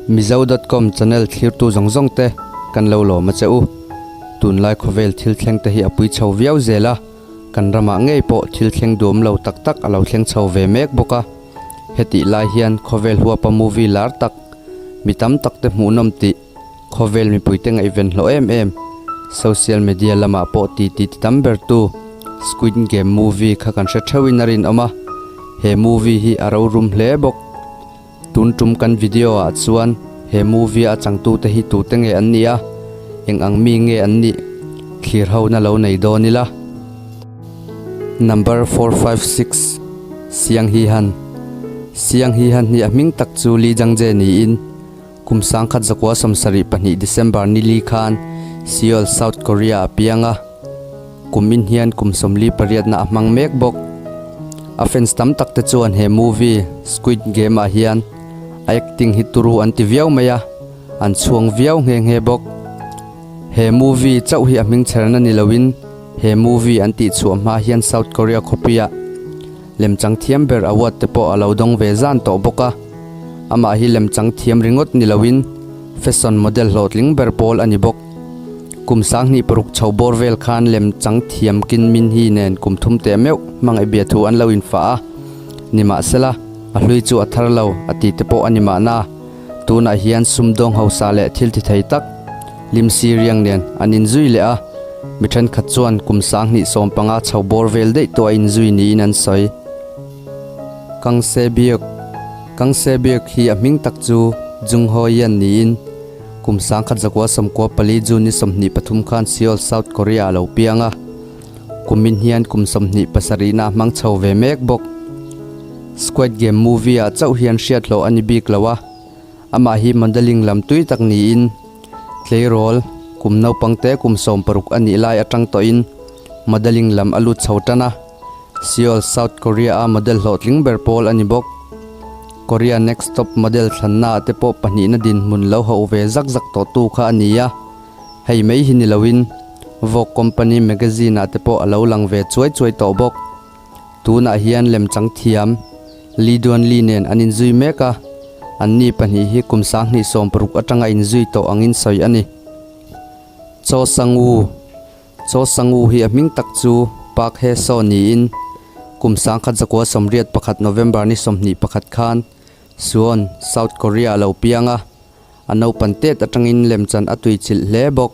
Mizo dot com channel thlirtu zawng zawng te kan lo lawm a che u. Tunlai khawvel thil thleng te hi a pui chho viau zel a, kan ramah ngei pawh thil thleng duam lo tak tak a lo thleng chho ve mek bawk a. Hetih lai hian khawvel huapa movie lar tak, mi tam tak te hmuhnawm tih, khawvel mipuite ngaihven hlawh em em, social media lamah pawh ti ti ti tam ber tu Squid Game movie kha kan hre theuhin a rinawm a, he movie hi a rorum hle bawk. Tun tum kan video ah chuan he movie a changtute hi tute nge an nih a, eng ang mi nge an nih thlir ho na lo nei dawn ila. Number 456 Siang Hi Han Siang Hi Han hi a hming tak chu Lee Jang Jae niin kum 1972 December ni li khan Seoul, South Korea a piang a. Kum in hian kum 48 na a hmang mek bawk. A fans tam tak te chuan he movie Squid Game ah hian a acting hi turu an ti viau mai a, an chhuang viau nghe nghe bawk. He movie chauh hi a hming chherna ni loin he movie an tih chhuah hma hian South Korea khawpuiah lemchang thiam ber award te pawh a lo dawng ve zan tawh bawk a. Amah hi lemchang thiam ringawt ni loin fashion model hlawhtling ber pawl a ni bawk. Kum 2006 chho bawr vel khan lemchang thiam Kim Min Hee nen kum thum teh meuh hmangaih bia thu an lo infah a. Nimahsela, a hlui chu a thar lo a ti te pawh a ni mahna. Tunah hian sumdawng hausa leh thil ti thei tak Lim Si Riang nen an inzui leh a, mi thenkhat chuan kum 2015 chho bawr vel daih tawh a inzui niin an sawi. Kang Se Byuk Kang Se Byuk hi a hming tak chu Jung Ho Yeon niin kum 1994 June ni 23 khan Seoul, South Korea a lo piang a. Kumin hian kum 27 na a hmang chho ve mek bawk. Squid Game movie ah chauh hian hriat hlawh a ni bik lo a, amah hi modelling lam tui tak niin tleirawl kum naupang te kum 60 a nih lai atang tawhin modelling lam a lut chho tan a, Seoul, South Korea a model hlawhtling ber pawl a ni bawk. Korea Next Top Model thlanna ah te pawh pahnihna dinhmun lo hauh ve zak zak tawh tu kha a ni a, hei mai hi ni loin Vogue Company magazine ah te pawh a lo lang ve chuai chuai tawh bawk. Tunah hian lemchang thiam Lee Duan Lee nen an inzui mek a, anni pahnih hi kum 2016 atanga inzui tawh angin sawi a ni. Cho Sang Woo Cho Sang Woo hi a hming tak chu Park Hae Soo niin kum 1981 November ni 21 khan Suwon, South Korea a lo piang a, a naupan tet atangin lemchan a tuichilh hle bawk.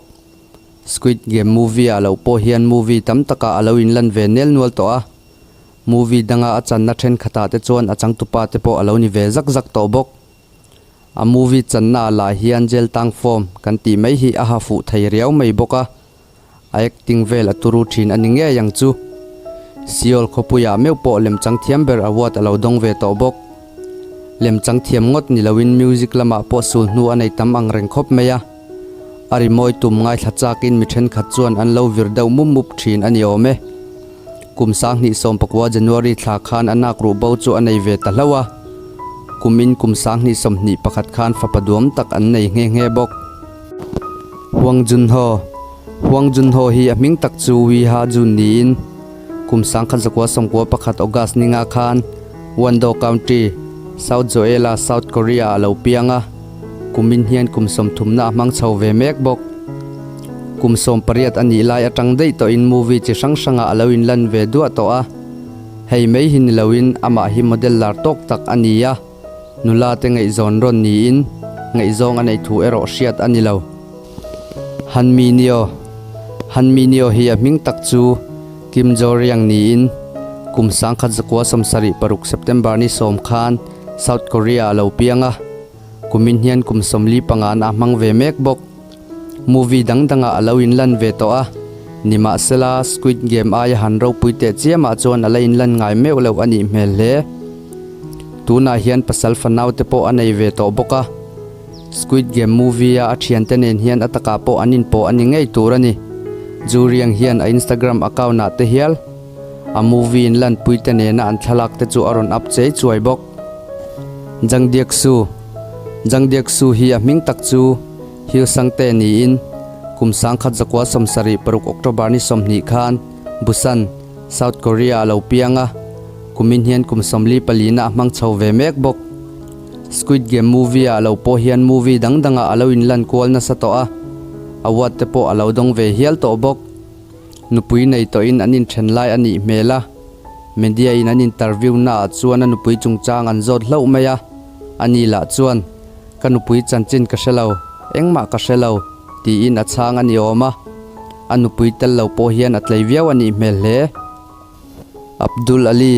Squid Game movie ah loh pawh hian movie tam takah a lo inlan ve nel nual tawh a, movie danga a channa thenkhatah te chuan a changtupa te pawh a lo ni ve zak zak tawh bawk. A movie channa ah lah hian jail tang form kan tih mai hi a ha fuh thei riau mai bawk a, a acting vel a turu thin a ni ngei ang chu. Seoul khawpuiah meuh pawh lemchang thiam ber award a lo dawng ve tawh bawk. Lemchang thiam ngawt ni loin music lamah pawh sul hnu a nei tam ang reng khawp mai a. A rimawi tum ngaithla chakin mi thenkhat chuan an lo vir deuh mup mup thin a ni awm e. Kum 2019 January thla khan a nak ruh bo chu a nei ve ta hlauh a. Kumin kum 2021 khan fapa duam tak an nei nghe nghe bawk. Hwang Jun-ho Hwang Jun-ho hi a hming tak chu Wee Ha Jun niin kum 1991 August ninga khan Wando County, South Jeolla, South Korea a lo piang a. Kumin hian kum 30 na a hmang chho ve mek bawk. Kum 18 a nih lai atang daih tawhin movie chi hrang hrangah a lo inlan ve duah tawh a. Hei mai hi ni loin amah hi model lar tawk tak a ni a, nula te ngaihzawn rawn niin ngaihzawng a neih thu erawh hriat a ni lo. Han Minio Han Minio hi a hming tak chu Kim Jo Riang niin kum 1976 September ni 10 khan South Korea a lo piang a, kumin hian kum 45 na a hmang ve mek bawk. Movie dang dangah a lo inlan ve tawh a, nimahsela Squid Game aia han ropui teh chiamah chuan a la inlan ngai meuh loh a nih hmel hle. Tunah hian pasal fanau te pawh a nei ve tawh bawk a, Squid Game movie a a thiante nen hian a takah pawh an inpawh a ni ngei tur a ni. Ju Riang hian a Instagram account ah te hial a movie inlanpui te nena an thlalak te chu a rawn up chei chuai bawk. Jang Deok Soo Jang Deok Soo hi a hming tak chu Hyo Sang Tae niin kum 1976 October ni 20 khan Busan, South Korea a lo piang a, kumin hian kum 44 na a hmang chho ve mek bawk. Squid Game movie ah lo pawh hian movie dang dangah a lo inlan kual nasa tawh a, award te pawh a lo dawng ve hial tawh bawk. Nupui nei tawhin an inthen lai a nih hmel a, media in an interview naah chuan a nupui chungchang an zawt hlauh mai a, ani lah chuan, Ka nupui chanchin ka hre lo, engmah ka hre lo, tiin a chhang a ni awm a, a nupui tel lo pawh hian a tlei viau a nih hmel hle. Abdul Ali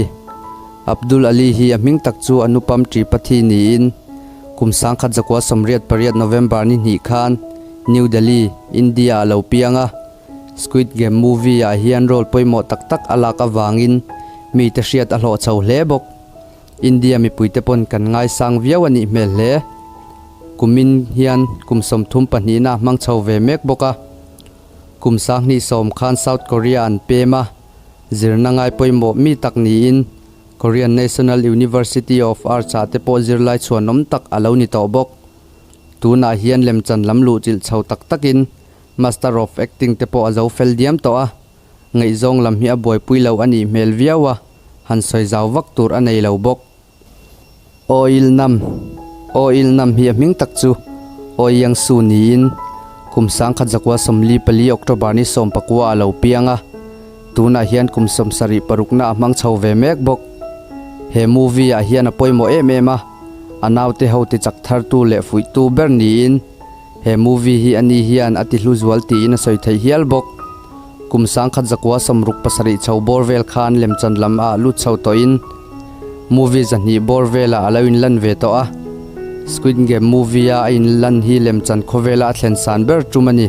Abdul Ali hi a hming tak chu Anupam Tripathi niin kum 1988 November ni hnih khan New Delhi, India a lo piang a. Squid Game movie ah hian role pawimawh tak tak a lak avangin mite hriat a hlawh chho hle bawk. India mipuite pawn kan ngaisang viau a nih hmel hle. Kumin hian kum 32 na a hmang chho ve mek bawk a. Kum 2010 khan South Korea an pem a, zirna ngai pawimawh mi tak niin Korean National University of Arts ah te pawh zirlai chhuanawm tak a lo ni tawh bawk. Tunah hian lemchan lam luhchilh chho tak takin Master of Acting te pawh a zo fel diam tawh a, ngaihzawng lam hi a buaipui lo a nih hmel viau a, han sawi zau vak tur a nei lo bawk. Oil Nam Oil Nam hi a hming tak chu Oiyang Su niin kum 1944 October ni 19 a lo piang a, tunah hian kum 76 na a hmang chho ve mek bawk. He movie ah hian a pawimawh em em a, a naute ho ti chak thartu leh fuihtu ber niin he movie hi ani hian a ti hlu zual tiin a sawi theih hial bawk. Kum 1967 chho bawr vel khan lemchan lam ah lut chho tawhin movie zahnih bawr velah a lo inlan ve tawh a. Squid Game movie a a inlan hi lemchan khawvela a thlen san ber tum a ni.